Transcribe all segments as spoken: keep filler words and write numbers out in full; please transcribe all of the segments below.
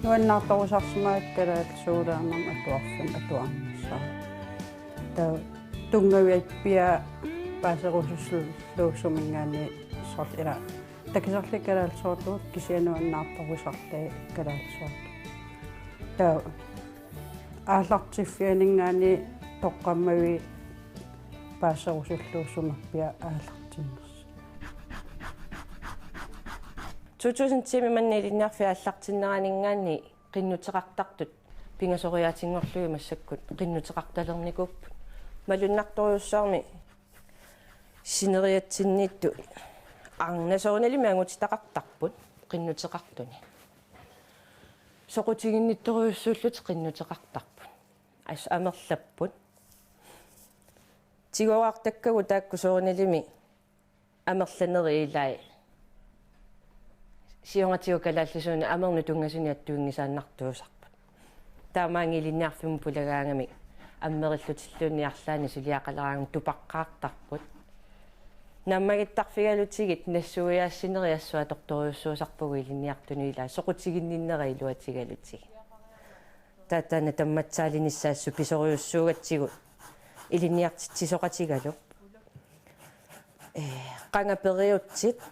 Nuannaartorusarsimagakkit kalaallisuugaluarnermik atuarfimmi atuarnissaa. Taava tunngaviat piaat paaserusulluussuminngaanniit soorlu ila takiserlugit kalaallisuuartut kisianni nuannaartorusarlugit kalaallisuuartut. Taava aallartiffianinngaanniit toqqammaviit paaserusulluussumik piaat aallartinnersoq. To tusind ti-mi manna ilinniarfik aallartinneraninngaanniit qinnuteqartartut pingasoriaatinngorlugit massakkut qinnuteqartalernikuupput. Malunnartorujussuarmik sineriatsinniittut arnat soorunalimi angutitaqartarput qinnuteqartuni. Soqutiginnittorujussuullutik qinnuteqartarput. Assut amerlapput. Tigoriartakkagut taakku soorunalimi amerlanerit ilai. Siornatigut kalaallisuunik amernut tunngasunik attuinngisaannartuusarput. Taamaanngilaq ilinniarfimmut pulagaangamik ammerillutilluunniit arlaannik suliaqaleraangamik tupaqqaartarput. Naammagittarfigalutigit nassuiaassinerit assut atortorujussuusarpagut ilinniartunut ilai soqutiginninnera iluatigalugit. Taava taanna tammatsaalinissaa assut pisorujussuugatsigu ilinniartitsisoqatigalugu. Ee, qanga periutsit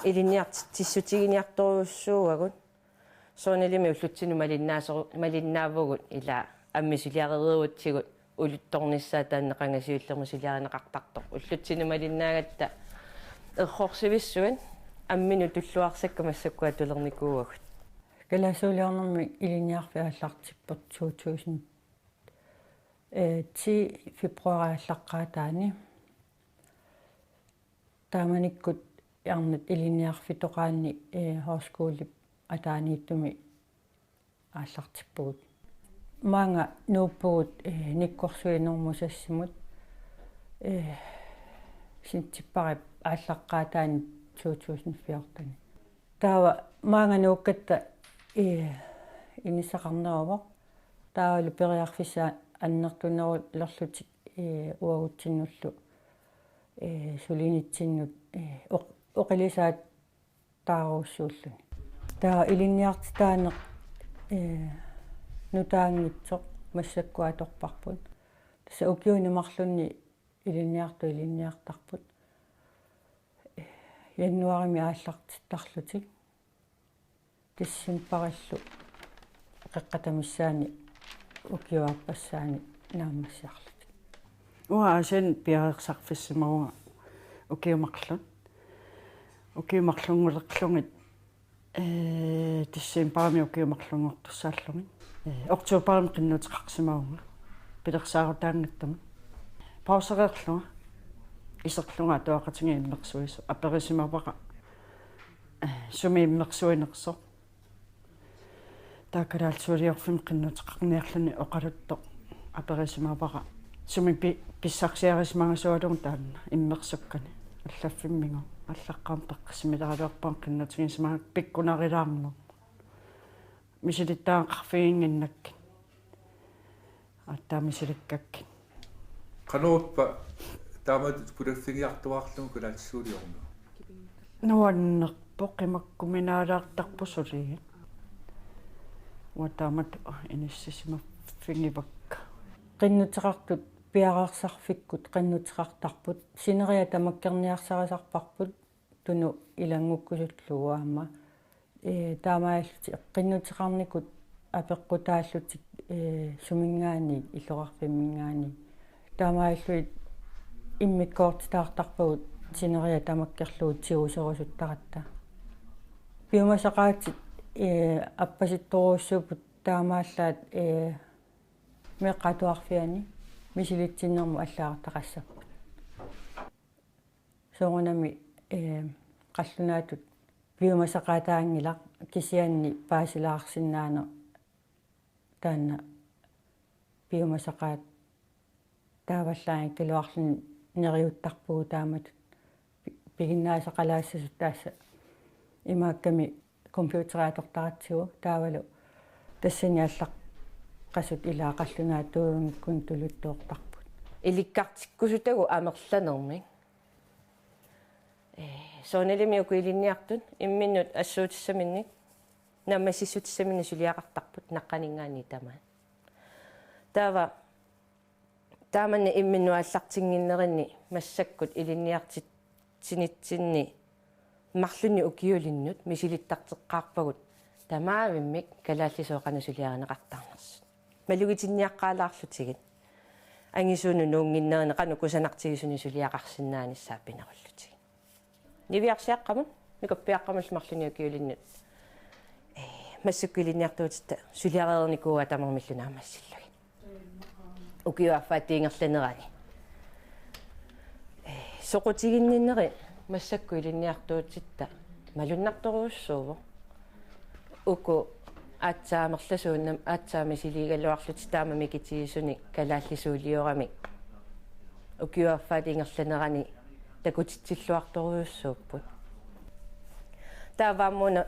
ilinniartitsissutiginiartorujussuuagut. Soorunalimi ullutsinnut malinnaasoru-, malinnaavugut ila ammit suliarereerutsigu uluttornissaa taanna qanga siullermik suliarineqartartoq. Ullutsinnut malinnaagatta errorsivissuit amminut tulluarsakka massakkut atulernikuuagut. Kalaallisuuliornermik ilinniarfik aallartippoq to tusind ti februarip aallaqqaataani. Taamanikkut arnat ilinniarfitoqaanni, eh, højskolip ataaniittumi aallartippugut. Maanga nuuppugut, eh, Nikkorsuinormusassimut, eh, septembarip aallaqqaataani to tusind fjorten. Taava maanga nuukkatta, eh, inissaqarneruvoq. Taavalu periarfissat annertunerulerlutik, eh, uagutsinnullu, eh, sulinitsinnut, eh, oq-, oqilisaat taarussuulluni. Taava ilinniartitaaneq, eh, nutaanngitsoq massakkut atorparput. Tassa ukiuni marlunni ilinniartut ilinniartarput. Eh, januaarimi aallartittarlutik. Decembarillu qeqqata missaani ukiup aappassaani naammassiarlutik. Uanga Aasianni piareersarfissimavunga ukiut marluk. Ukiut marlunngulerlugit, ee, decembarimi ukiut marlunngortussaallugit. Ee, oktobarimi qinnuteqarsimavunga. Pilersaarutaanngitsumik. Pausereerlunga. Iserlunga atuaqatigiit immersuisoq. Aperisimavara, ee, sumi immersuinersoq. Taava kalaallisuuliorfimmi qinnuteqarniarluni oqaluttoq aperisimavara. Sumi pi-, pissarsiarisimagasualugu taanna immersukkani. Allaffimmigooq. Aallaqqaammut peqqissimileraluarpunga qinnutigisimagamik pikkunarilaarneq. Misilittagaqarfiginnginnakkit. Aatsaat misilikkakkit. Qanoruppa taamatut pulaffigiartuaarlugu kalaallisuuliorneq? Nuannerpoq, qimakkuminaalaartarpoq suli. Uanga taamatut inissisimaffigivakka. Qinnuteqartut piareersarfikkut qinnuteqartarput. Sineriak tamakkerniarsarisarparput. Tunut ilanngukkusullugu aamma. Ee, taamaalillutik qinnuteqarnikut apeqqutaallutik, ee, suminngaanniit illoqarfimminngaanniit. Taamaalillugit immikkoortitaartarpagut sineriak tamakkerlugu tiguserusuttaratta. Piumasaqaatit, ee, appasittorujussuupput taamaallaat, ee, meeqqat atuarfianni misilitsinnermut allagartaqassapput. Soorunami, ee, qallunaatut piumasaqaataanngilaq kisianni paasilaarsinnaaneq taanna piumasaqaat taavallaanngikkaluarluni neriuttarpugut taamatut pi-, piginnaasaqalaassasut taassa imaakkami computeria atortaratsigu taavalu tassani allaqqasut ilaa qallunaatuunngikkuni tuluttoortarput. Ilikkartikkusutagut amerlanermik. Ee, soorunalimi uku ilinniartut imminnut assuutissaminnik Naammassissutissaminnik suliaqartarput naqqaninngaanniit tamaat. Taava taamanna imminnut aallartinnginnerini massakkut ilinniartitsinitsinni marlunnik ukiulinnut misilittarteqqaarpagut tamaavimmik kalaallisut qanoq suliarineqartarnersut. Malugitinniaqqaalaarlutigit angisuunut nuunnginnerini qanoq kusanartigisunik suliaqarsinnaanissaa pinerullutigit. Niviarsiaqqamut, nukappiaqqamullu marlunnik ukiulinnut. Ee, massakkut ilinniartuutitta suliareernikuuaat tamarmillu naammassillugit. Ukiup affaata ingerlanerani. Ee, soqutiginninneri massakkut ilinniartuutitta malunnartorujussuuvoq. Uku aatsaat amerlasuut aamma aatsaat misiliigaluarlutik taama mikitigisunik kalaallisuulioramik ukiup affaata ingerlanerani takutitsilluartorujussuupput. Taava aamma una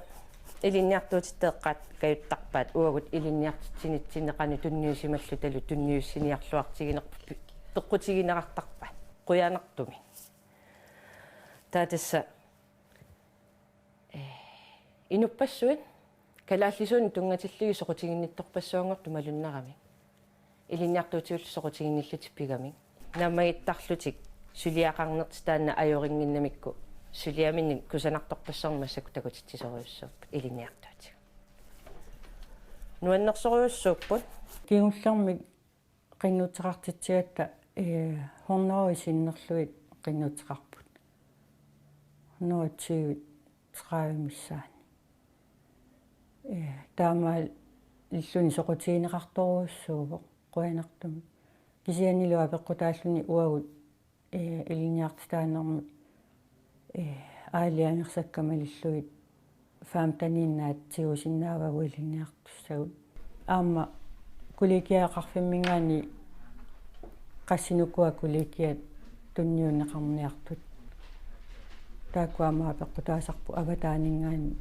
ilinniartuutitta eqqaakkajuttarpaat uagut ilinniartitsinitsinni qanoq tunniusimallutalu tunniussiniarluartiginerput peqqutigineqartarpaat qujanartumik. Taava tassa ee, inuppassuit kalaallisuunut tunngatillugit soqutiginnittorpassuanngortut malunnarami. Ilinniartuutigut soqutiginnillutik pigamik. Naammagittarlutik suliaqarnertik taanna ajorinnginnamikku suliaminnik kusanartorpassuarnik massakkut takutitsisorujussuupput ilinniartuutigut. Nuannersorujussuupput. Kingullermik qinnuteqartitsigatta, ee, hundrede sinnerlugit qinnuteqarput. Hundrede tyve, tredive missaanni. Ee, taamaalilluni soqutigineqartorujussuuvoq qujanartumik. Kisiannili apeqqutaalluni uagut, ee, ilinniartitaanermut, ee, aalajangersakka malillugit femteniinnaat tigusinnaavagut ilinniartussagut. Aamma kollegiaqarfimminngaanniit qassinik ukua kollegiat tunniunneqarniartut. Taakku aamma apeqqutaasarput avataaninngaanniit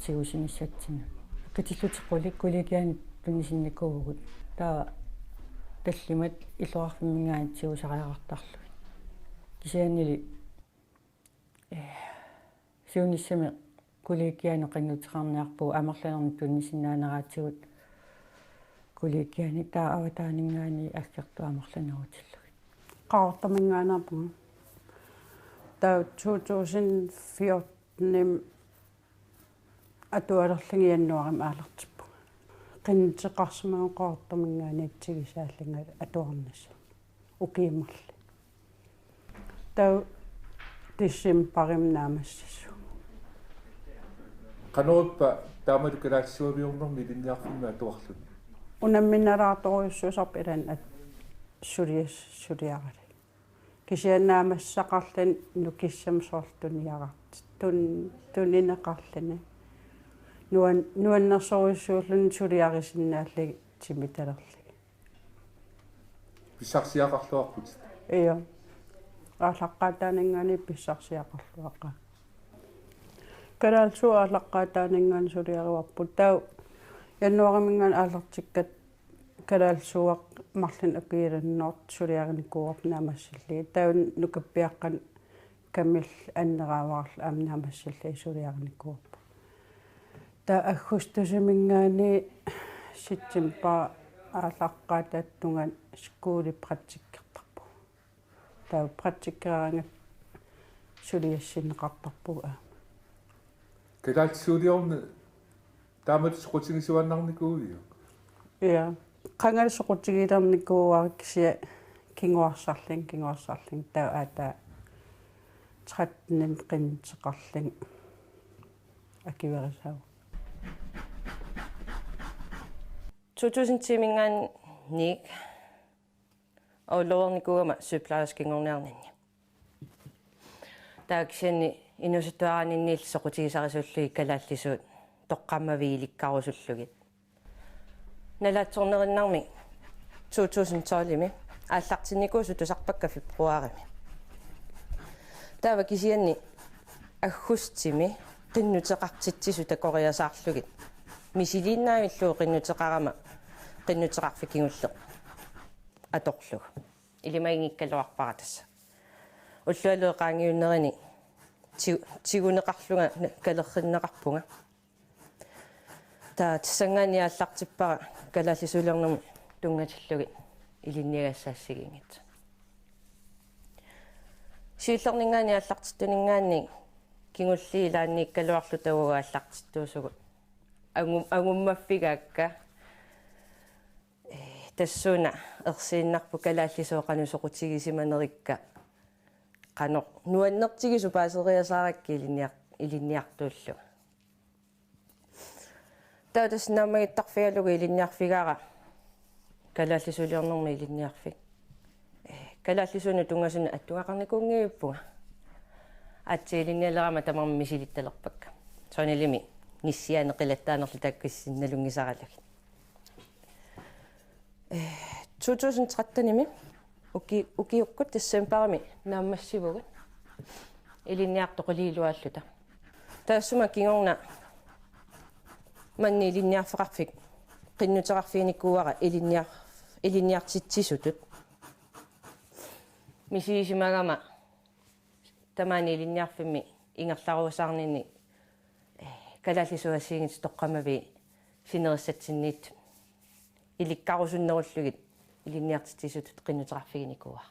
tigusinissatsinnut. Akkatillutik kolli-, kollegianik tunnisinnikuuvugut. Taava tallimat illoqarfimminngaanniit tigusariaqartarlugit. Kisiannili ee, siunissami kollegianut qinnuteqarniarpugut amerlanernik tunnisinnaaneraatigut kollegianik taava avataaninngaanniit aggertut amerlanerutillugit. Qaqortuminngaanneerpunga. Taava to tusind fjorten atualerlunga januaarimi aallartippunga. Qinnuteqarsimagunga Qaqortuminngaanniit tigusaallugu atuarnissaq. Ukiut marluk. Taava decembarimi naammassissuunga. Qanorippa taamatut kalaallisuuliornermi ilinniarfimmi atuarluni? Unamminerulaartorujussuusarpoq ilaanni at-, sulias-, suliaralugit. Kisianni naammassaqarluni nukissamut soorlu tuniarart-, tun-, tunineqarluni. Nuan-, nuannersorujussuulluni suliarisinnaallugit timitalerlugit. Pissarsiaqarluarputit? Ija. Aallaqqaataaninngaanniit pissarsiaqarluaqaanga. Kalaallisuut aallaqqaataaninngaanniit suliarivarput. Taava januaariminngaanniit aallartikkatta kalaallisuuaqqat marlunnik ukiulinnut suliarinikuuarput naammassillugit. Taava nukappiaqqat kamillit anneraavarlu aamma naammassillugit suliarinikuuarput. Taava aggustiminngaanniit september aallaqqaataata tungaanut skolepraktikkertarpugut. Taava praktikkeeraangatta suliassinneqartarpugut aamma. Kalaallisuuliorneq taamatut soqutigisuaannarnikuuiuk? Ija. Qangali soqutigilernikuuara kisianni kinguarsarlunga, kinguarsarlunga taava aatsaat tretten qinnuteqarlunga akuerisaavoq. To tusind ti-minngaanniit orloveernikuugama sygeplejerskinngorniarninni. Taava kisianni inuusuttuaraaninniilli soqutigisarisuullugit kalaallisuut toqqammavigilikkarusullugit. Nalaatsornerinnarmik to tusind tolv-imi aallartinnikuusugut tusarpakka februarimi. Taava kisianni aggustimi qinnuteqartitsisut takoriasaarlugit. Misiliinnaavillugu qinnuteqarama qinnuteqarfik kingulleq atorlugu. Ilimaginngikkaluarpara tassa. Ullualuit qaangiunnerini ti-, tiguneqarlunga kalerrinneqarpunga. Taava tassanngaanniit aallartippara kalaallisuuliornermi tunngatillugit ilinniagassaassigiinngitsut. Siullerninngaanniit aallartittuninngaanniit kingulliit ilaanniikkaluarluta uagut aallartittuusugut. Angum-, angummaffigaakka. Ee, tassuuna ersiinnarpoq kalaallisuut qanoq soqutigisimanerikka. Qanoq nuannertigisut paaseriasaarakkit ilinniar-, ilinniartuullunga. Taava tassa naammagittarfigalugu ilinniarfigaara kalaallisuuliornermi ilinniarfik. Ee, kalaallisuunut tunngasunik attugaqarnikuunngippunga. Aatsaat ilinnialerama tamarmik misilittalerpakka. Soorunalimi nissianik qilattaanerlu taakku issinnut nalunngisaralugit. Ee, to tusind trettenimi uki-, ukiukkut decembarimi naammassivugut ilinniartut qulit iluaalluta. Taassuma kingorna manna ilinniarfeqarfik qinnuteqarfiginikuuara ilinniar-, ilinniartitsisutut. Misigisimagama tamaani ilinniarfimmi ingerlarusaarninni, ee, kalaallisuut assigiinngitsut toqqammaviit sinerissatsinniittut ilikkarusunnerullugit ilinniartitsisutut qinnuteqarfiginikuuara.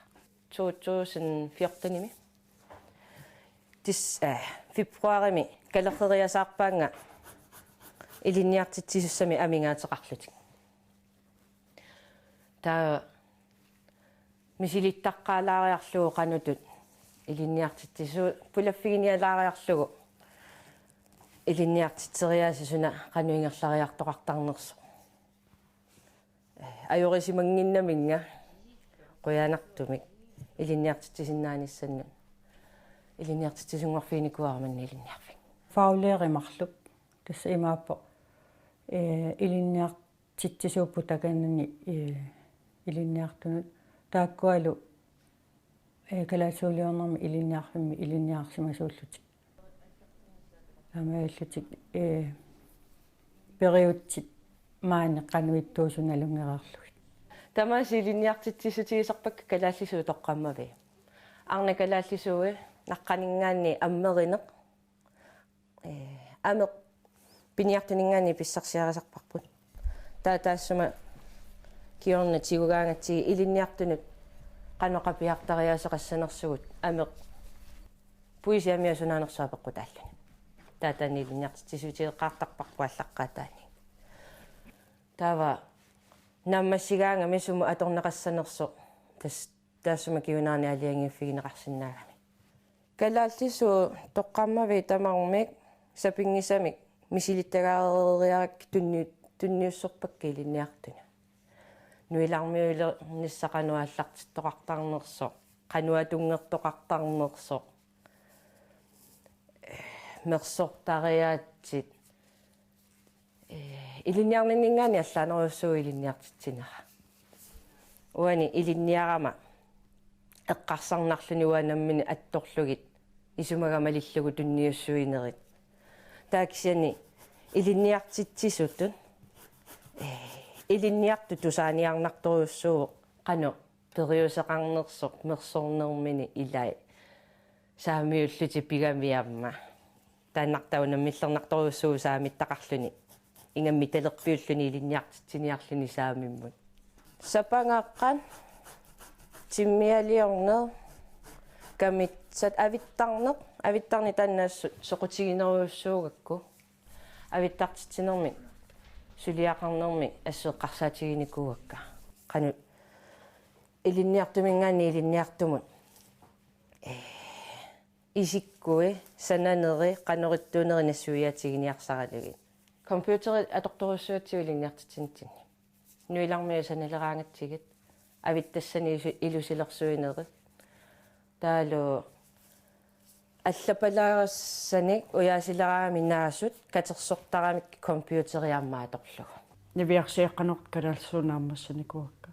To tusind fjortenimi. Tis-, ee, februarimi kalerreriasaarpaannga ilinniartitsisussamik amigaateqarlutik. Taava misilittaqqaalaariarlugu qanoq ilinniartitsisut pulaffiginialaariarlugu ilinniartitseriaaseq suna qanoq ingerlariartoqartarnersoq. Ajorissimannginnaminnga qujanartumik ilinniartitsisinnaanissamut. Ilinniartitsisunngorfiginikuuara manna ilinniarfik. Faglærerit marluk tassa imaappoq, ee, ilinniar- titsisuupput takanani, ee, ilinniartunut taakkualu, ee, kalaallisuuliornermi ilinniarfimmi ilinniarsimasuullutik. Taamaalillutik, ee, periutsit maani qanoq ittuusut nalunngereerlugit. Tamaasa ilinniartitsissutigisarpakka kalaallisuut toqqammaviit. Arnat kalaallisuut naqqaninngaanniit ammerineq, ee, ameq piniartuninngaanniit pissarsiarisarparput. Taava taassuma kingorna tigugaangatsigit ilinniartunut qanoq apiartariaaseqassanersugut ameq puisip amia sunaanersoq apeqqutaalluni. Taava taanna ilinniartitsissutigeqqaartarparput aallaqqaataaniit. Taava naammassigaangami sumut atorneqassanersoq, tas-, taassuma kingunerani aalajangiiffigineqarsinnaagami. Kalaallisuut toqqammaviit tamarmik sapinngisamik misilittagaareeriarakkit tunni-, tunniussorpakka ilinniartunut. Nuilarmiulernissaq qanoq aallartittoqartarnersoq, qanoq atunngertoqartarnersoq, mersortariaatsit, ee, ilinniarninninngaanniit allaanerujussuuvoq ilinniartitsinera. Uani ilinniarama eqqarsarnarluni uanga nammineq attorlugit isumaga malillugu tunniussuinerit. Taava kisianni ilinniartitsisutut, ee, ilinniartut tusaaniarnartorujussuuvoq qanoq periuseqarnersoq mersornermini ilai saamiullutik pigami aamma. Taannartaa unammillernartorujussuuvoq saamittaqarluni. Ingammik talerpiulluni ilinniartitsiniarluni saamimmut. Sapangaaqqat, timmialiorneq, kamitsat, avittarneq, avittarneq taanna su-, soqutiginerujussuugakku. Avittartitsinermik suliaqarnermik assut eqqarsaatiginikuuakka. Qanoq ilinniartuminngaanniit ilinniartumut, ee, isikkui, sananeri, qanoq ittuuneri nassuiaatiginiarsaralugit. Computeri atortorujussuugatsigu ilinniartitsinitsinni. Nuilarmiut sanaleraangatsigit, avittassanik isu-, ilusilersuinerit. Taavalu allapalaagassanik ujaasileraangamik naasut katersortaramik computeri aamma atorlugu. Niviarsiaqqanortoq kalaallisuut naammassinikuuakka.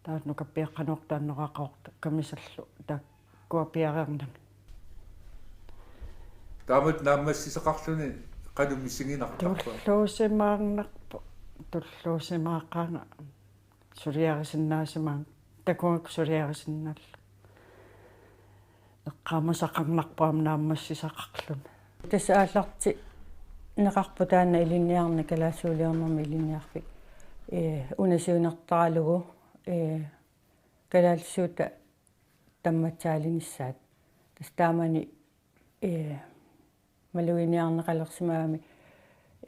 Taava nukappiaqqanortoq annoraqaortoq kamisallu taakkua piareernagit. Taamatut naammassisaqarluni qanoq misiginartarpa? Tulluusimaarnarpoq, tulluusimaaqaanga suliarisinnaasimaanga, takugakku suliarisinnaallugu. Eqqaamasaqarnarpoq aamma naammassisaqarluni. Tassa aallarti-, Neqarpoq taanna ilinniarneq, kalaallisuuliornermi ilinniarfik. Ee, una siunertaralugu, ee, kalaallisuutta tammatsaalinissaat. Tassa taamani, ee, maluginiarneqalersimagami,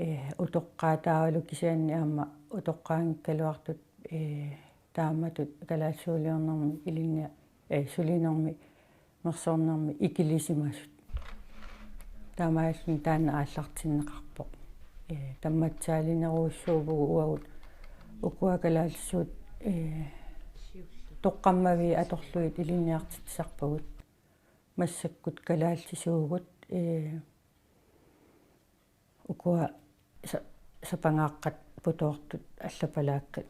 ee, utoqqaat taavalu kisianni aamma utoqqaanngikkaluartut, ee, taamatut kalaallisuuliornermi ilinnia-, ee, sulinermi mersornermi ikilisimasut. Taamaalluni taanna aallartinneqarpoq. Ee, tammatsaalinerujussuuvugut uagut ukua kalaallisuut, ee, toqqammaviit atorlugit ilinniartitsisarpagut. Massakkut kalaallisuugut, ee, ukua sa-, sapangaaqqat putoortut allapalaakkat.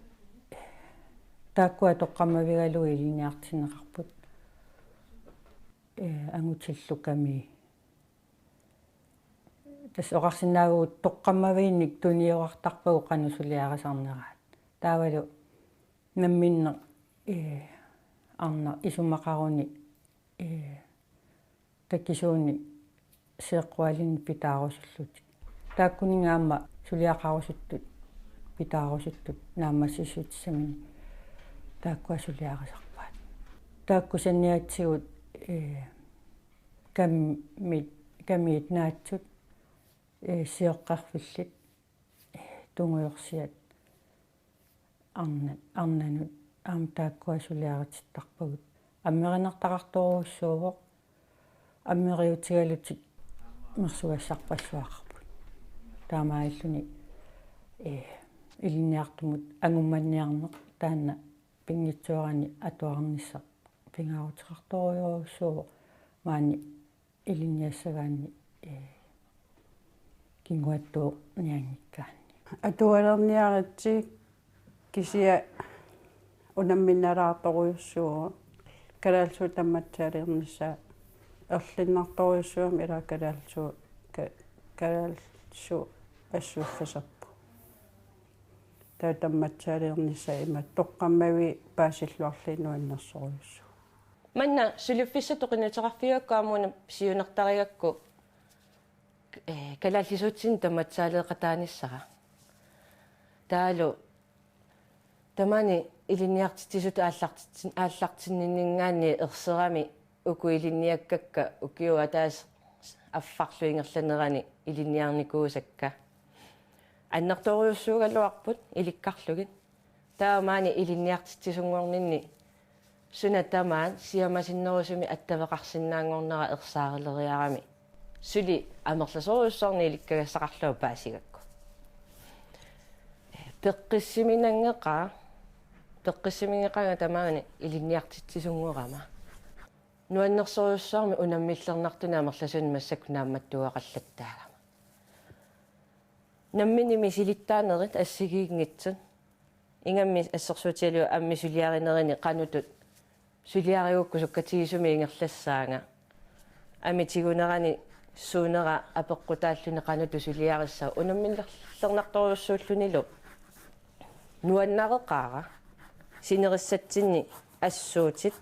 Taakkua toqqammavigalugit ilinniartinneqarput. Ee, angutillu kamii. Tassa oqarsinnaavugut toqqammaviinnik tuniorartarpagut qanoq suliarisarneraat. Taavalu namminneq, ee, arnaq isumaqaruni, ee, takisuunik seeqqualinnik pitaarusullutik. Taakkuninnga aamma suliaqarusuttut, pitaarusuttut naammassissutissaminnik taakkua suliarisarpaat. Taakku saniatigut, ee, kamit, kamiit naatsut, ee, sioqqerfillit, ee, tungujorsiat, arna-, arnanut aamma taakkua suliaritittarpagut. Ammerinertaqartorujussuuvoq, ammeriutigalutik mersugassarpassuaqarput. Taamaalilluni, ee, ilinniartumut angummanniarneq taanna pinngitsoorani atuarnissaq pingaaruteqartorujorujussuuvoq maani ilinniassagaanni, ee, kinguaattuup nianngikkaanni. Atualerniaritsi kisianni unamminnalaartorujussuuvoq. Kalaallisuut tammatsaaliornissaa erlinnartorujussuugami, ilaa kalaallisuut ka-, kalaallisuut assuuffisarput. Taava tammatsaaliornissaa ima toqqammaviit paasilluarlugit nuannersorujussuuvoq. Manna suliffissatut qinnuteqarfigigakku aamma una siunertarigakku, ee, kalaallisuutsinnut tammatsaaleeqataanissara. Taavalu tamaani ilinniartitsisutut aallartitsin-, aallartinninninngaanniit erserami uku ilinniakkakka ukiup ataaseq affarlu ingerlanerani ilinniarnikuusakka. Annertoorujussuugaluarput ilikkarlugit. Taava maani ilinniartitsisunngorninni suna tamaat siammasinnerusumik attaveqarsinnaanngornera ersaarileriarami suli amerlasoorujussuarnik ilikkagassaqarlunga paasigakku. Peqqissiminanngeqaaq, peqqissiminngeqaanga tamaani ilinniartitsisunngorama. Nuannersorujussuarmik unammillernartunik amerlasuunik massakkut naammattuugaqallattaagama. Nammineq misilittaanerit assigiinngitsut. Ingammik assersuutigalugu ammip suliarinerini qanutut suliarigukku sukkatigisumik ingerlassaanga. Ammip tigunerani suunera apeqqutaalluni qanutut suliarissaaq unammillernartorujussuullunilu. Nuannareqaara sinerissatsinni assuutit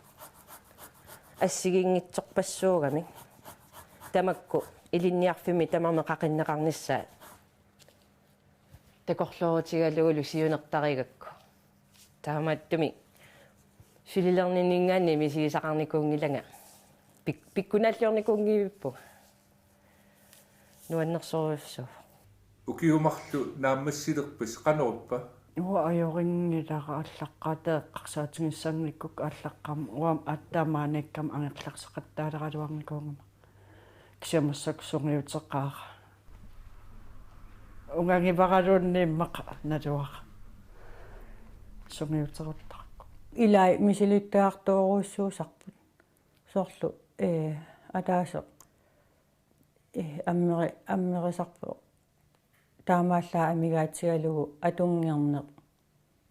assigiinngitsorpassuugamik. Tamakku ilinniarfimmi tamarmik qaqinneqarnissaat takorloorutigalugulu siunertarigakku. Taamaattumik sulilerninninngaanniit misigisaqarnikuunngilanga. Pik-, pikkunaalliornikuunngivippunga. Nuannersorujussuuvoq. Ukiut marluk naammassilerpisi, qanoq ippa? Uanga ajorinngilanga aallaqqaammut eqqarsaatigissanngikkukkit aallaqqaammut uanga aatsaat maaniikkama angerlarseqattaaleraluarnikuugama. Kisianni massakkut sungiuteqaara. Ungagivaraluunniit immaqa naluara. Sungiuteruttarakku. Ilai misilittagartorujussuusarput. Soorlu, ee, ataaseq, ee, ammeri-, ammerisarpoq. Taamaallaat amigaatigalugu atunngerneq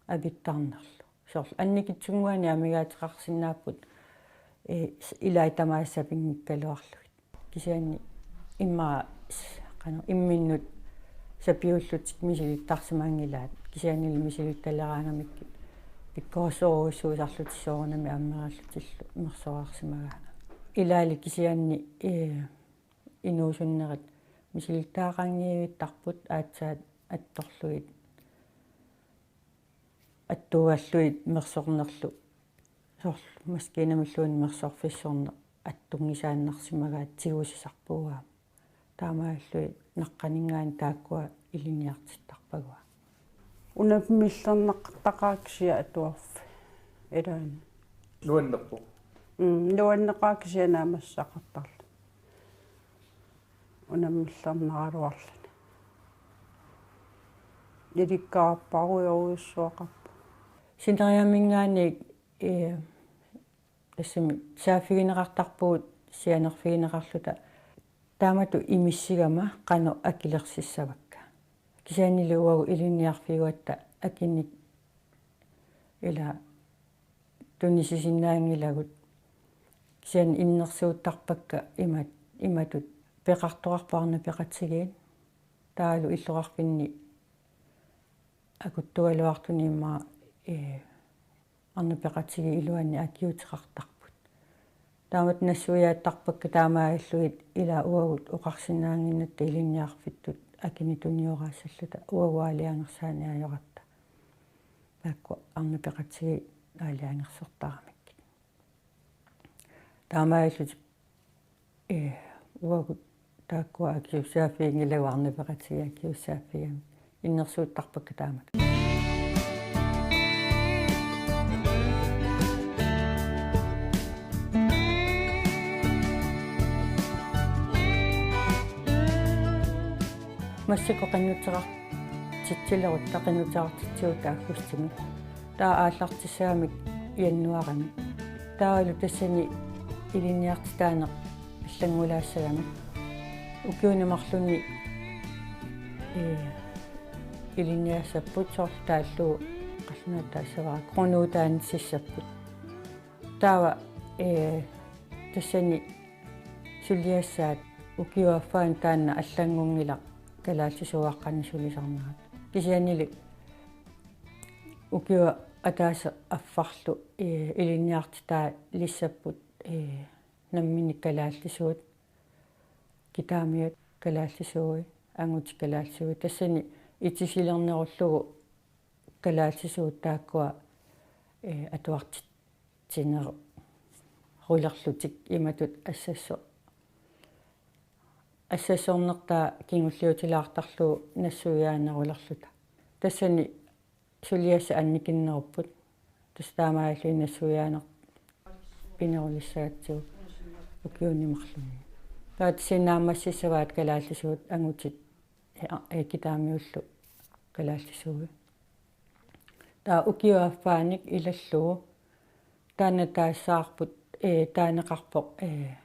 avittarnerlu. Soorlu annikitsunnguanik amigaateqarsinnaapput, ee, s-, ilai tamaasa sapinngikkaluarlugit. Kisianni immaqa s-, qanoq imminnut sapiullutik misilittarsimanngilaat. Kisiannili misilittaaleraangamikkit pikkorissorujussuusarlutik soorunami ammerillutillu mersorarsimagaangami. Ilaali kisianni, ee, inuusunnerit misilittagaqanngivittarput aatsaat attorlugit attuugallugit mersornerlu soorlu maskiinamilluunniit mersorfissorneq attunngisaannarsimagaat tigusisarpugut aamma. Taamaalillugit naqqaninngaanniit taakkua ilinniartittarpagut. Unammillernaqaaq kisianni atuarfik ilaanni. Nuannerpoq. Mm, nuanneqaaq kisianni naammassisaqartarluni. Unammillernaraluarluni. Ilikkarpassuarujussuaqarpoq. Sineriamminngaanniit, ee, tassami saaffigineqartarpugut sianerfigineqarluta taamatut imissigama qanoq akilersissavakka. Kisiannili uagut ilinniarfiugatta akinik ila tunisisinnaanngilagut. Kisianni innersuuttarpakka imat-, imatut peqartoqarpoq arnat peqatigiit. Taavalu illoqarfinni akuttugaluartuni immaqa, ee, arnat peqatigiit iluanni akiuuteqartarput. Taamatut nassuiaattarpakka taamaalillugit ila uagut oqarsinnaannginnatta ilinniarfittut akinik tuniorassalluta uagut aalajangersaaniajoratta. Taakku arnat peqatigiit aalajangersortaramikkit. Taamaalillutik, ee, uagut taakkua akisussaaffiginngilagut arnat peqatigiit akisussaaffigamik. Innersuuttarpakka taamatut. Massakkut qinnuteqartitsilerutta, qinnuteqartitsigut aggustimi. Taava aallartissagamik januaarimi. Taavalu tassani ilinniartitaaneq allanngulaassagamik. Ukiuni marlunni, ee, ilinniassapput soorlu taallugu qallunaatut taassavara Kronuup taanna sissapput. Taava, ee, tassani suliassaat ukiup affaani taanna allanngunngilaq kalaallisuuaqqanik sulisarnerat. Kisiannili ukiup ataaseq affarlu, ee, ilinniartitaalersapput, ee, namminneq kalaallisuut, kitaamiut kalaallisuui, angutit kalaallisuui. Tassani itisilernerullugu kalaallisuut taakkua, ee, atuartitsinerulerlutik imatut assassu-, assassornertaa kingulliutilaartarlugu nassuiaanerulerluta. Tassani suliassat annikinnerupput. Tassa taamaalilluni nassuiaaneq pinerulissagatsigu ukiuni marlunni. Taava tassa naammassissavaat kalaallisuut angutit, ee, ee, kitaamiullu kalaallisuui. Taava ukiup affaanik ilallugu taanna taassavarput, ee, taaneqarpoq, ee,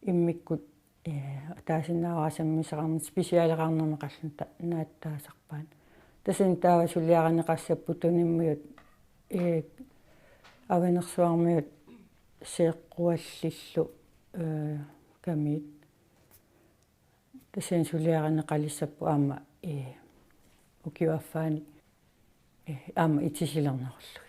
immikkut, ee, ataasinnaavara sammisaqarnermik specialeqarnermik qallunaatut taasarpaat. Tassani taava suliarineqassapput tunimmiut, ee, Avanersuarmiut seeqquallillu, ee, kamiit. Tassani suliarineqalissapput aamma, ee, ukiup affaanik, ee, aamma itisilernerullugit.